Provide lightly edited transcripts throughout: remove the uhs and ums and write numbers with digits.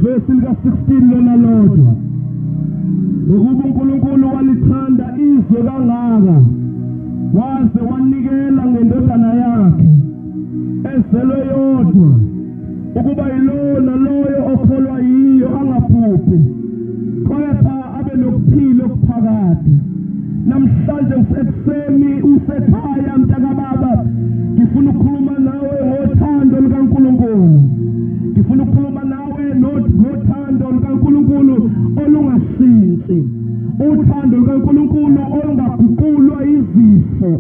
Ivesi lika 16 lona lodwa. Ngokuba uNkulunkulu walithanda izwe kangaka, waze wanikela ngendodana yakhe ezelwe yodwa, ukuba yilona loyo okholwa yiyo angaphuphi, kepha abe nokuphila okuphakade. Namhlanje ngisekuseni usekhaya mntakababa, ngifuna ukukhuluma nawe ngothando lukaNkulunkulu. Ngifuna ukukhuluma nawe ngothando lukaNkulunkulu olungashintshi, uthando lukaNkulunkulu olungaguqulwa izifo,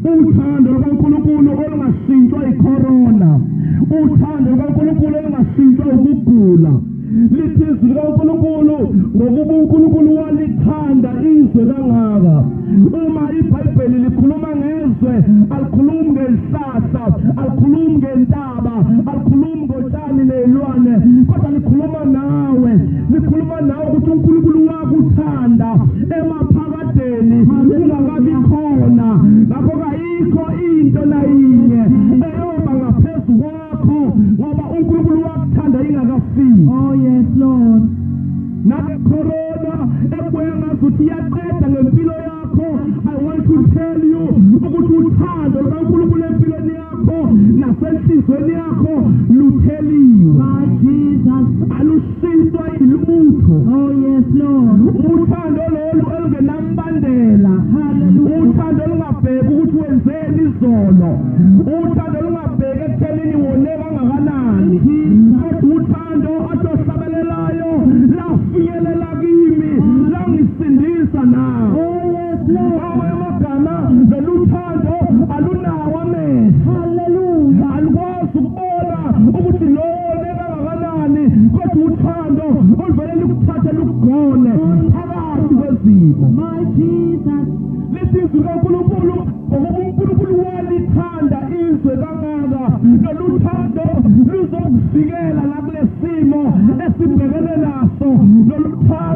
uthando lukaNkulunkulu olungashintshwa icorona, uthando lukaNkulunkulu olungashintshwa ukugula. Lithi izwi likaNkulunkulu, ngokuba uNkulunkulu walithanda izwe kangaka. Uma iBhayibheli likhuluma ngezwe, alikhulumi ngezihlahla, alikhulumi ngentaba, alikhulumi ngotshani nezilwane, kodwa likhuluma nawe. Likhuluma nawe ukuthi uNkulunkulu wakuthanda emaphakadeni ungakabi khona. Ngakho kayikho into nayinye eyoba ngaphezu kwakho, ngoba uNkulunkulu wakuthanda ingakafiki. Oh yes, Lord. Nale corona ebuya ngazuthi iyaqeda ngempilo yakho, I want to tell you ukuthi uthando lukaNkulunkulu empilweni yakho nasenhlizweni yakho lutheliwe. My Jesus. Alushintshwa ilutho. Oh yes, Lord. Uthando lolu olungenambandela, Hallelujah. uthando olungabheki ukuthi wenzeni izolo, uthando olungabheki ekuthenini wone kangakanani, kodwa uthando athi ohlabelelayo lafinyelela kimi langisindisa na. Oh yes, Lord. Ngamanye amagama, lolu thando alunawo amehlo. Hallelujah. Alikwazi ukubona ukuthi lone kangakanani, kodwa uthando oluvele likuthathe lukugone phakathi kwezimo. My Jesus. Lithi izwi likaNkulunkulu, ngokuba uNkulunkulu walithanda izwe kangaka, lolu thando luzokuvikela la kule simo esibhekene naso. Lolu thando